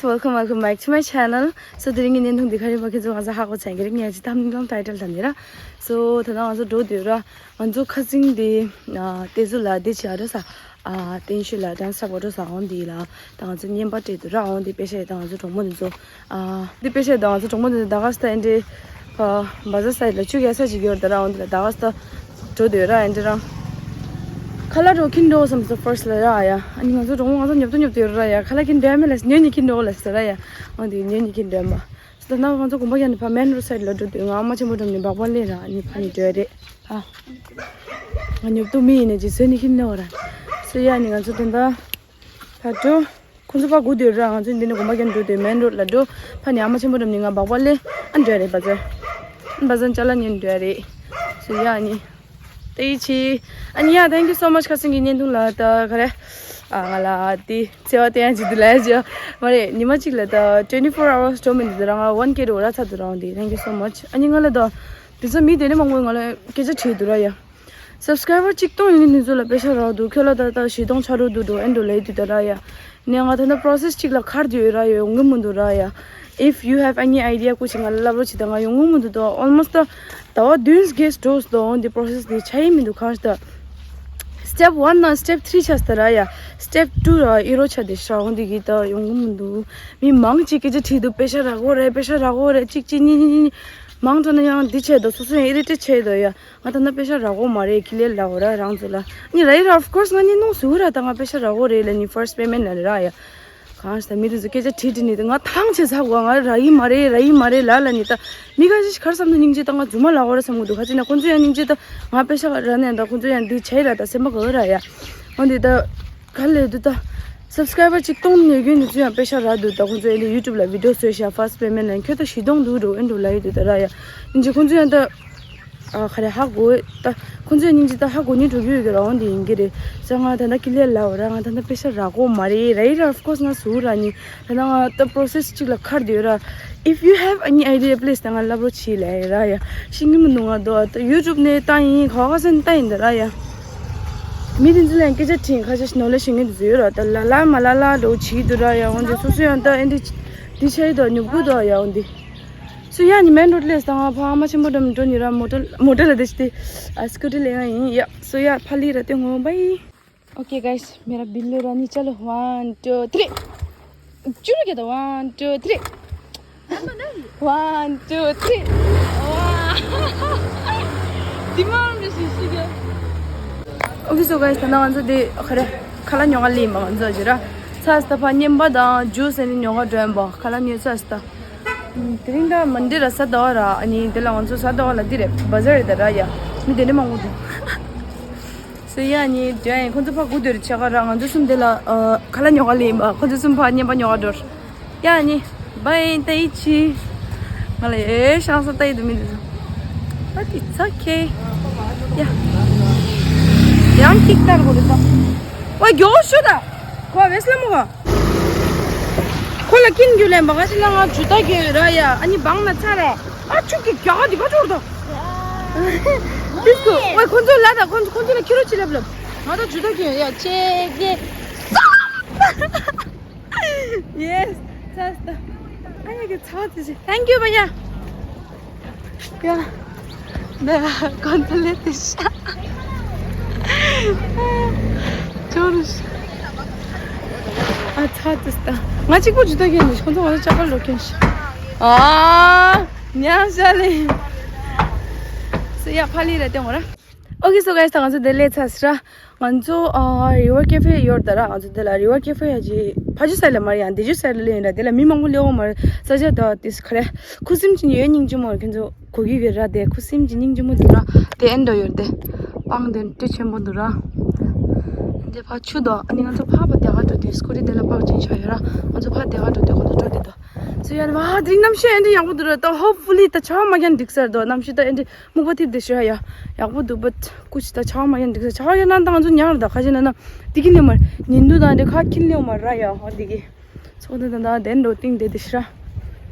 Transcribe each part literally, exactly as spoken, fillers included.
Welcome, welcome back to my channel. So དེ་རིང་གི་བརྙན་ཐུང་འདི་ག་རེ་ཡིན་པ་ཁྱེད་ཚོ་ང་ཚོ་ཧ་གོ་ཚར་གྱི་རེད། ངས་ཅི་ཐམ་ནང་ཊའི་ཊལ་ད་ནི་ར། So ད་ལྟ་ང་ཚོ་འགྲོ་འདོད་ར། ང་ཚོ་ཁ་སང་དེ་ཨ་ཏེ་ཟུ་ལ་དེ་ཆ་ར་ས་ཨ་ཏེན་ཤུ་ལ་ཌན་སི་ས་བོ་ཏོ་ས་འོང་དེ་ལ་ད་ང་ཚོ་བརྙན་པར་སྤྲད་འདུག་ར། འོང་དེ་དཔེ་ཤ་ཡི་ད་ང་ཚོ་གྲོགས་མོ་དེ་ཚོ་ཨ་དེ་དཔེ་ཤ་ཡི་ད་ང་ཚོ་གྲོགས་མོ་དེ་ཚོ་ད་ག་ས་ད་ཨེ་འདྲེ་ཨ་བ་ཟ་ས་ཡི་ལ་ཆུ་ག་ས་ཅིག་ཡོད་ད་ར། འོང་དེ་ལ་ད་ག་ས་ད་འགྲོ་འདོད་ར། ཨེ་འདྲེ་རང་ཁ་ལག་འགྲོ་ཁྱིན་འགྲོ་བསམ་སོ་ཕར་སི་ལ་ར། ཡ་ཨ་ནི་ང་ཚོ་གྲོགས་མོ་ང་ཚོ་ཉོབ་ཏོ་ཉོབ་ཏོ་ཡོད་ར། ཡ་ཁ་ལག་ཁྱིན་འདྲ་མེད་ལ་ཉོ་ནི་ཁྱིན་འགྲོ་ལ་ཟེར་ར། ཡ་འོང་དེ་ཉོ་ནི་ཁྱིན་འདྲ་མ། ད་ནང་ང་ཚོ་དགོན་པ་ཡང་ནི་ཕ་མེན་རོ་སའིད་ལ་འགྲོ་དུས་ང་ཨ་མ་ཆེན་པོ་འགྲམ་ནས་སྦག་སྦག་ལེན་ར་ཨ་ནི་ཕ་ནི་འགྲོ་ཡ་རེད། ཨ་ང་ཉོབ་ཏོ་མི་ཡིན་ནས་ཅི་བཟོས་ནི་ཁྱིན་ནོ་ར། སོ་ཡ་ནི་ང་ཚོ་དོན་དག་ཕ་འགྲོ། ཁོང་ཚོ་ཕ་སྒུག་སྡོད་ར། ང་ཚོ་འདི་ནས་དགོན་པ་རྒྱབ་འགྲོ་དུས་མེན་རོ་ལ་འགྲོ། ཕ་ནི་ཨ་མ་ཆེན་པོ་འགྲམ་ནས་ང་སྦག་སྦག་ལེན་ཨ་འགྲོ་ཡ་རེད། བ་ཟན་བ་ཟན་ཅ་ལག་ཉོས་འགྲོ་ཡ་རེད། སོ་ཡ་ནི། ཏེ་ཡི་ཆི། ཨ་ནི་ཡ་thank you so much ཁ་སང་གི་བརྙན་ཐུང་ལ་ད་ག་རེ། ཨ་ང་ལ་དེ་འཚེ་བ་སྟེར་ཡ་ཅིག་འདུག་ལབ་ཡ་ཅིག་མ་རེད། ཉི་མ་གཅིག་ལ་ད་twenty four hours འགྲོ་མི་འདུག་ད་རང་ང་one K འགྲོ་ར་ཚར་འདུག་རང་དེ་thank you so much ཨ་ནི་ང་ལ་ད་དེ་ཚོ་མི་དེ་ནས་མང་པོ་ང་ལ་སྐད་ཆ་དྲིས་འདུག་ར་ཡ། སབ་སི་ཀ་རའི་བར་གཅིག་སྟོང་ཡོད་མཁན་དེ་ཚོ་ལ་པེ་ཤ་རག་འདུག་ཁྱོད་ལ་ད་ད་བཞི་སྟོང་ཆ་རོགས་འདུག་འགྲོ་ཨེ་འགྲོ་ལབ་ཡི་འདུག་ད་ར་ཡ། ནས་ང་ད་ལྟ་པོ་རོ་སེ་སི་གཅིག་ལ་ཁར་དུ་ཡོད་ར་ཡོད་ཡོང་གི་མི་འདུག་ར་ཡ། If you have any idea ཁུ་ཅིག་ང་ལ་སླབ་རོགས་བྱེད་ད། ང་ཡོང་གི་མི་འདུག་ད། Almost ད་ཟླ་བ་བདུན་བརྒྱད་འགྲོ་སོང་། འདི་པོ་རོ་སེ་སི་འདི་ཆ་ཡི་མི་འདུག་གང་ཞིག་ད། Step one དང་step three ཆགས་ད་ར་ཡ། Step two ར་ཨི་རོ་ཆ་དེ་ཤ་འོང་འདི་གི་ད་ཡོང་གི་མི་འདུག་མི་མང་ཅིག་སྐད་ཆ་དྲིས་འདུག་པེ་ཤ་རག་གོ་རེད། པེ་ཤ་རག་གོ་རེད། གཅིག་གཅིག་གཉིས་གཉིས་གཉིས། མང་དྲགས་ན་ཡང་འདི་བྱས་ད་སོ་སོ་ཡང་ཨི་རི་ཊེཊ་བྱས་ད་ཡ། ང་ད་ན་པེ་ཤ་རག་གོ་མ་རེད། ཁི་ལེ་ལ་འོ་ར་རང་ཚོ་ལ་ནི་ར་ཡི་ར། Of course ང་ནི་ནོ་སུ་ར་ད་ང་པེ་ཤ་རག་གོ་རེད་ལ་ནི་first payment ལ་ར་ཡ། གང་ཞིག་ད་མི་དེ་ཚོ་སྐད་ཆ་དྲིས་དྲིས་ནི་ད་ང་ཐང་ཆད་ཚར་གོ། ང་རག་གི་མ་རེད་རག་གི་མ་རེད་ལ་ལ་ནི་ད་མི་ཁ་ཤས་ཤིག་གར་བསམ་ན་སྙིང་རྗེ་ད་ང་རྫུན་མ་ལ་འོ་ར་བསམ་གི་འདུག་ཁ་ཅིག་ན་ཁོང་ཚོ་ཡང་སྙིང་རྗེ་ད་ང་པེ་ཤ་རག་ནས་ད་ཁོང་ཚོ་ཡང་འདི་བྱས་ར་ད་སེམས་པ་ག་ར་ཡ། འོ་འདི་ད། ག་ལེ་དུ་ད། སབ་སི་ཀ་རའི་བར་གཅིག་སྟོང་ཉོ་རྒྱུ་ནི་ཚུ་ཡང་པེ་ཤ་རག་འདུག་ད་ཁོང་ཚོ་ཨེ་འདི་ཡུ་ཊུབ་ལ་བི་ཌི་ཡོ་བཟོས་ཤག first payment ལ་ཁྱོད་ད་བཞི་སྟོང་འདུག་འགྲོ་ཨེ་འགྲོ་ལ་ཡོད་དུ་ད་ར་ཡ། ཨིན་ཇི་ཁོང་ཚོ་ཡང་ད། ཨ་ག་རེ་ཧ་གོ་ད། ཁོང་ཚོ་ཡང་སྙིང་རྗེ་ད་ཧ་གོ་ནི་འགྲོ་རྒྱུ་ཡོད་ཀྱི་ར་འོང་དེ་ཡིན་གྱི་རེད། ས་ང་ད་ལྟ་ཀི་ལེ་ལ་འོ་ར། ང་ད་ལྟ་པེ་ཤ་རག་གོ་མ་རེད་ར་ཡི་ར། Of course ང་སུ་ར་ནི་ད་ལྟ་ང་ད་པོ་རོ་སེ་སི་གཅིག་ལ་ཁར་དུ་ཡོད་ར། If you have any idea please ད་ང་ལབ་རོགས་བྱེད་ལ་ཡ་ར་ཡ། ཤེས་ཀྱི་མི་འདུག་ང་དོ་ད་ཡུ་ཊུབ་ནས་ལྟ་ཡིན་ག་བ་སེ་ནས་ལྟ་ཡིན་ད་ར་ཡ། མི་དེ་ཚོ་ལ་ཡང་སྐད་ཆ་དྲིས་ཁ་ཤས་ཤིག་ནོར་ལས་ཤེས་ཀྱི་འདུག་ཡོད་ར། ད་ལ་ལ་མ་ལ་ལ་འགྲོ་བྱེད་འདུག་ར་ཡ། འོན་ཏེ་སོ་སོ་ཡང་ད་ཨེ་འདི་འདི་ཆ་ཡི་དོ་ཉོབ་གུ་དོ་ཡ། འོན་ཏེ་སུ་ཡ་ནི་མེན་རོ་ཌི་ལས་ད་ང་ཕ་ཨ་མ་ཆེན་པོ་འགྲམ་འགྲོ་ནི་ར། མོ་ཊ་མོ་ཊ་ལ་དེ་ཤི་ཏེ་ཨ་སི་ཀུ་ཊི་ལེན་ཡ་ཡིན་ཡ། སུ་ཡ་ཕ་ལི་ར་ཏེ་ངོ་བའི། Okay guys, मेरा बिल्लू रानी चलो, one, two, three. Churu के तो one, two, three. One, two, three. Wow. दिमाग में शीशी के। Okay, so guys, ད་ང་ཚོ་དེ་ཁ་ར་ཁ་ལག་ཉོ་ག་ལི་མ་ང་ཚོ་ཇི་ར། ཚ་སྟ་ཕ་ཉན་པ་དང་ཇུས་ཨེ་ནི་ཉོ་ག་འགྲོ་ཡིན་པ། ཁ་ལག་ཉོས་ཚ་སྟ། དེ་རིང་ད་མན་ཌེ་ར་ས་ད་བ་ར། ཨ་ནི་དེ་ལ་ང་ཚོ་ས་ད་བ་ལ་འདི་རེད། བ་ཟར་རེད་ད་ར་ཡ། མི་དེ་འདྲ་མང་པོ་འདུག་སོ་ཡ་ནི་དེ་ཡིན། ཁོ་ཚོ་ཕ་གུ་དེར་ཆ་ག་ར། ང་ཚོ་གསུམ་དེ་ལ་ཨ་ཁ་ལག་ཉོ་ག་ལེན་པ། ཁོ་ཚོ་གསུམ་ཕ་ཉན་པ་ཉོ་ག་འགྲོ། ཡ་ནི་བའི་ཏའི་ཆི། ང་ལ་ཨེ་ཤང་ས་ཏའི་དུ་མི་འདུག་ཨ་ཏི་ཚ་ཁེ། ཡ། ཡང་ཀིག་ཏར་གོ་རེ་ད། ཝ་གྱོ་ཤུ་ད། ཁོ་བེས་ལ་མོ་ག་ཁོ་ལ་ཀིན་རྒྱུ་ལེན་པ། ག་ཅི་ལ་ང་ཇུ་ཏ་གྱོན་ར་ཡ། ཨ་ནི་བང་ན་ཚ་ར། ཨ་ཆུ་ཀི་གྱ་ག་དི་ག་ཅོར་དོ། དིས་ཀོ། ཝེ་ཁོ་ཚོ་ལ་ད་ཁོ་ཁོ་ཚོ་ལ་ཁྱི་རོ་ཅི་ལབ་ལབ། ང་ད་ཇུ་ཏ་གྱོན་ཡ་ཆེ་གེ། Yes. ཚ་སྟ། ཨ་ཡ་གི་ཚ་ཏི་ཅི། Thank you བ་ཡ། ཡ། ད་གོན་ཐ་ལེ་ཏི་ཤ། ཅོ་རུ་ཤ། ཨ་ཚ་ཏི་སྟ། ང་གཅིག་པོ་ཇུ་ཏ་གྱོན་ནི་ཁོང་ཚོ་ང་ཚོ་ཅག་པ་ལོ་གྱོན་ཤ། ཨ། ཉ་ཤ་ལེ། སི་ཡ་ཕ་ལི་ར་ཏེ་ངོ་ར། Okay, so guys, ད་ང་ཚོ་དེ་ལས་ཚར་སི་ར། ང་ཚོ་ཨ་རི་ཝར་ཀེ་ཕེ་ཡོད་ད་ར། ང་ཚོ་དེ་ལ་རི་ཝར་ཀེ་ཕེ་ཡ་ཅི་ཕ་ཇུ་སའིཌ་ལ་མ་རེད་ཡ། འདི་ཇུ་སའིཌ་ལ་ལེན་ར། དེ་ལ་མི་མང་པོ་ལེའོ་མ་རེད། ས་ཆ་ད་དེ་སི་ཁ་རེ་ཁུ་སིམ་ཅི་ཉི་ཡོད་སྙིང་རྗེ་མོ་རེད། ཁྱེད་ཚོ་གོ་གི་གི་ར། དེ་ཁུ་སིམ་ཅི་སྙིང་རྗེ་མོ་འདུག་ར། དེ་ཨེན་ཌོ་ཡོད་དེ། སྤང་དེ་དྲི་ཆེན་པོ་འདུག་ར། དེ་ཕ་ཆུ་དོ། ཨ་ནི་ང་ཚོ་ཕ་ཕ་དེ་ག་འགྲོ་དུས་སི་ཀུ་ཊི་དེ་ལ་པག་ཅིང་ཆ་ཡོད་ར། ང་ཚོ་ཕ་དེ་ག་འགྲོ་དུས་ཁོ་ཚོ་འགྲོ་དེ་དོ། སི་ཡ་ནི་ཨ་དེ་རིང་གནམ་གཤིས་ཨེ་འདྲ་ཡག་པོ་འདུག་ར། ད་ཧོབ་ཕུ་ལི་ད་ཆར་པ་མ་རྒྱག་འགྲིག་ས་རེད་དོ། གནམ་གཤིས་ད་ཨེ་འདྲ་སྨུག་པ་ཐིབས་དེ་ཤོད་ཡ། ཡག་པོ་འདུག་བཊ་སྐུ་མཁྱེན་ད་ཆར་པ་མ་རྒྱག་འགྲིག་ས། ཆར་པ་རྒྱག་ན་ད་ང་ཚོ་ཉར་ད་ཁ་ཅིག་ན་ན་དེ་གི་ལེའོ་མ་རེད། ཉིན་དུ་ད་འདྲ་ཁ་ཁྱིན་ལེའོ་མ་ར་ཡ། ཧོ་དེ་གི་ཚོགས་འདུ་ད་ད་དེ་འགྲོ་ཏིང་དེ་དེ་ཤི་ར།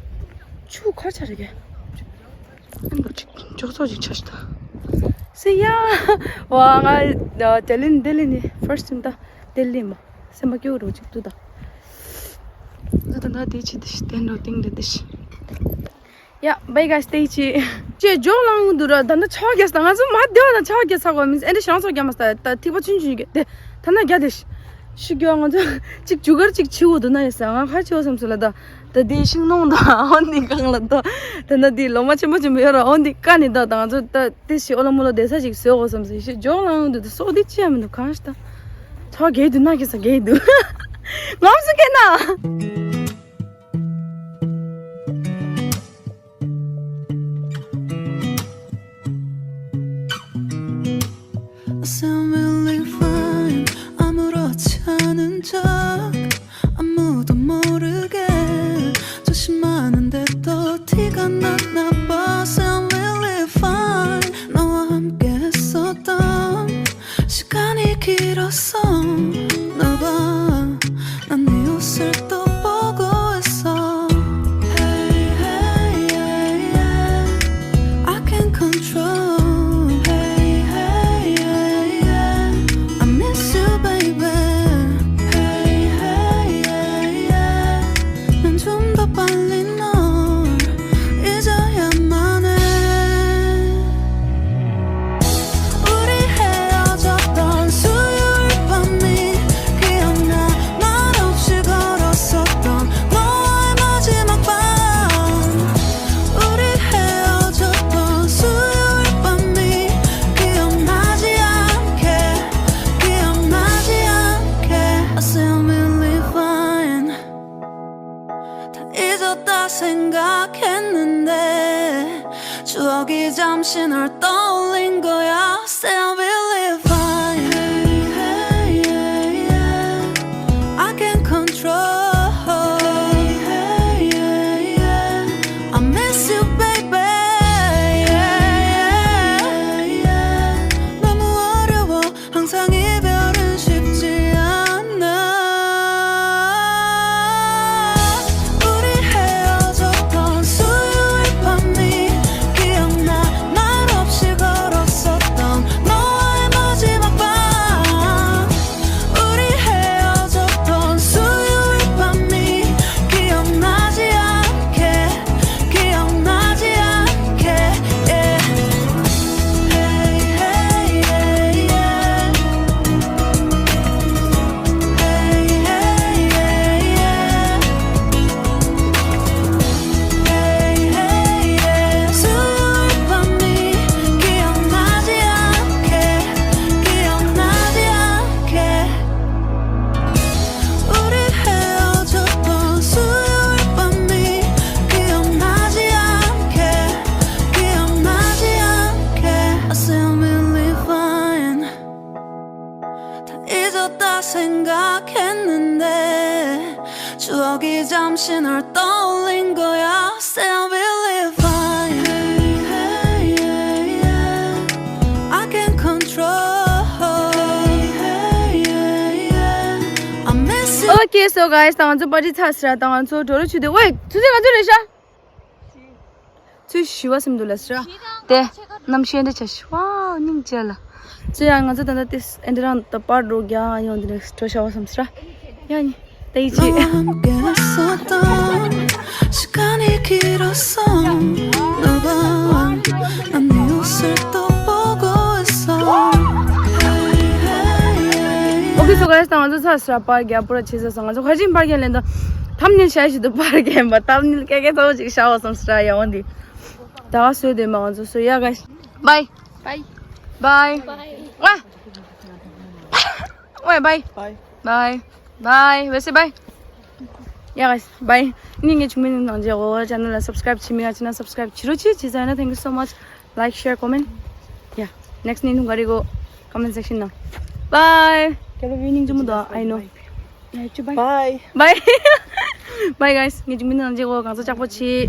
ཆུ་ཁ་ཆ་རེ་གི་འགྲོ་ཅིག་ཅོག་ཙོག་ཅིག་ཆ་ཤི་ད། སི་ཡ། ཝ་ང་ད་ལིན་དེ་ལིན་ནི་ཕར་སི་ཊི་ཊེམ་ད་དེ་ལིན་མ། སེམས་པ་སྐྱོ་རུ་ཅིག་ཏུ་ད། ད་ད་དེ་ཆི་དེ་ཤི་དེ་འགྲོ་ཏིང་དེ་དེ་ཤི། ཡ་བའི་ག་སྟེ་ཆི། ཅེ་ཇོག་ལང་འདུག་ར། ད་ནི་ཆག་རྒྱ་ས་ང་ཚོ་མ་བདེ་བ་ན་ཆག་རྒྱ་ས་གོ་མིན་ཨེ་འདྲ་ཤང་ཚོ་རྒྱ་མ་ས་ད་ཐིག་པ་ཆུན་ཆུན་གྱི་དེ་ད་ན་རྒྱ་དེ་ཤི། ཤི་རྒྱ་ང་ཚོ་གཅིག་ཇུ་གར་གཅིག་ཆི་འུ་འདུག་ན་ཡ་ས་ང་ཁ་ཆི་འོ་སམ་སུ་ལ་ད། ད་དེ་ཤིང་ནོང་ད་འོ་འདི་གང་ལ་ད། ད་ན་དེ་ལོ་མ་ཆེན་པོ་ཆེན་པོ་ཡོད་ར་འོ་འདི་ཀ་ནི་ད་ད་ང་ཚོ་ད། དེ་ཞིག་ཨོ་ལ་མོ་ལ་བསྡད་ས་ཞིག་བཟོས་འོ་བསམ་སོང་ཞིག་ཇོག་ལང་འདུག་དེ་སོག་དེ་ཅི་ཡང་མི་འདུག་གང་ཞིག་ད། ཚོགས་རྒྱས་འདུག་ན་གི་ས་རྒྱས་འདུག་ངམ་སུ་ཁེ་ན། 아무렇지 않은 척 아무도 모르게 조심하는데 또 티가 나나 봐. I'm really fine. 너와 함께 했었던 시간이 길었어. 나봐 난 네 옷을 또 보고 있어. Hey, hey, yeah, yeah. I can't control. Hey, hey, yeah, yeah. I miss you, baby. Hey, hey, yeah, yeah. 난 좀 더 빨리 널 잊어야만 해. 우리 헤어졌던 수요일 밤이 기억나. 말없이 걸었었던 너와의 마지막 밤. 우리 헤어졌던 수요일 밤이 기억나지 않게, 기억나지 않게. I say I'm really fine. 다 잊었다 생각했는데 추억이 잠시 널 떠올린 거야. Say I believe I, I can't control. I miss you, baby. 너무 어려워. 항상 이별은 쉽지 않아. 우리 헤어졌던 수요일 밤이 기억나. 말없이 걸었었던 너와의 마지막 밤. 우리 헤어졌던 수요일 밤이 기억나지 않게, 기억나지 않게. Yeah. Hey, hey, yeah, yeah. Hey, hey, yeah, yeah. Hey, hey, yeah. 수요일 밤이 기억나지 않게, 기억나지 않게. 우리 헤어졌던 수요일 밤이 기억나지 않게, 기억나지 않게. I say I'm really fine. 다 잊었다 생각했는데 추억이 잠시 널 떠올린 거야. Say I believe I, I can't control. I miss you. Okay, so guys, ད་ང་ཚོ་པར་ཊི་ཚར་སོང་ར། ད་ང་ཚོ་འགྲོ་རོགས་བྱེད་དེ། ཝེ་ཚུ་ཚེ་ང་ཚོ་རེད་ཤག་ཚུལ་ཞི་བ་སེམས་འདུག་ལ་ཟེར་ར། དེ་རྣམ་ཤེས་འདྲ་ཆ་ཞི་བ་སྙིང་རྗེ་ལ། ཚུལ་ཡང་ང་ཚོ་ད་ལྟ་དེ་ཨེ་འདྲ་རང་ད་པར་འགྲོ་རྒྱ་ཡོང་དེ་ནས་འགྲོ་ཤ་བ་སམ་ཟེར་ར། ཡ་ནི་ད་ཡི་ཆེ། 너와 함께 했었던 시간이 길었어. 나봐 난 네 옷을 또 보고 있어. Okay, so guys, ད་ང་ཚོ་ཚར་སོང་ར། པར་རྒྱག་པུ་ར་བྱེད་ས་སོང་། ང་ཚོ་ཁ་ཅིག་པར་རྒྱག་ལེན་ད་ཐམ་ནེལ་ཤ་ཞིག་ཏུ་པར་རྒྱག་པ་ཐམ་ནེལ་ཀེ་ཀེ་ཚ་བོ་ཅིག་ཤ་བ་སམ་ཟེར་ར། ཡ་འོན་ཏེ། ད་ག་སོས་དེ་མ་ང་ཚོ་སོ་ཡ་ག་Bye. Bye. Bye. Bye. Bye. Bye. Bye. Bye. Bye. Bye. Bye. Yeah, guys. Bye. ནི་ངའི་ཆུང་མའི་ནང་རྗེས་འོ་ཅེ་ནལ་ལ་སབ་སི་ཀ་རེབ་བྱེད་མི་ཡ་ཅི་ན་སབ་སི་ཀ་རེབ་བྱེད་རོགས་བྱེད། བྱེད་ས་ཡོད་ན། Thank you so much. Like, share, comment. Yeah. Next ནི་ནུ་ག་རེ་གོ་comment section ནང་། Bye. ཁྱེད་ལ་བི་ནིང་ཅི་མོ་དོ། I know. Yeah, bye. Bye. Bye. Bye, guys. ངའི་ཆུང་མའི་ནང་རྗེས་འོ་གང་ཚོ་ཅག་པོ་ཆེ།